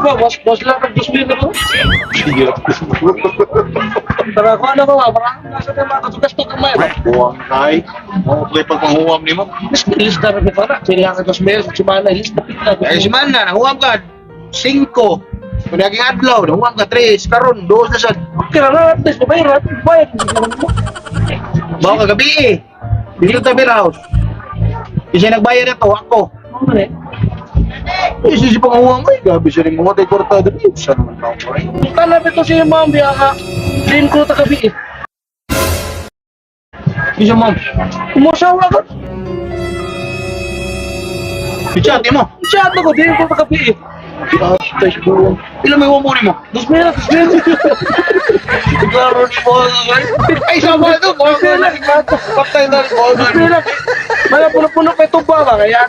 Ba, was lang ang 2,000 na to. Tara, kung ano ko ba, parang nasa na mga katugasto kamay ba? Buwang kay. Mo play pagpanguwam nimo. Lista na para. Kailangan 2,000 sa semana, lista pila. Ay, semana, nanguwam ka, 5. Kung naging adlaw, nanguwam ka, 3. Karon, 2 na sad. Okay na, at least, mabayaran, bayad. Bawa kagabi eh. Dito ta beer house. Kasi nagbayad na to, ako. Ano eh? Eh, si panguwam ay, gabi siya rin mga tayo kwarta dali. Saan naman ako ay? Talab ito siya ma'am, biya ka. Din ko ta kabi eh. Di siya ma'am. Umusawa ka. Pichat mo. Siya ko, din ko ta kabi eh. Atay buwang. Ilan may uwam mo? 2,000, 2,000. Klaro ni mo. Ay, sama ito. Patay na rin. 2,000. Mala puno-puno pa ito ba? Kaya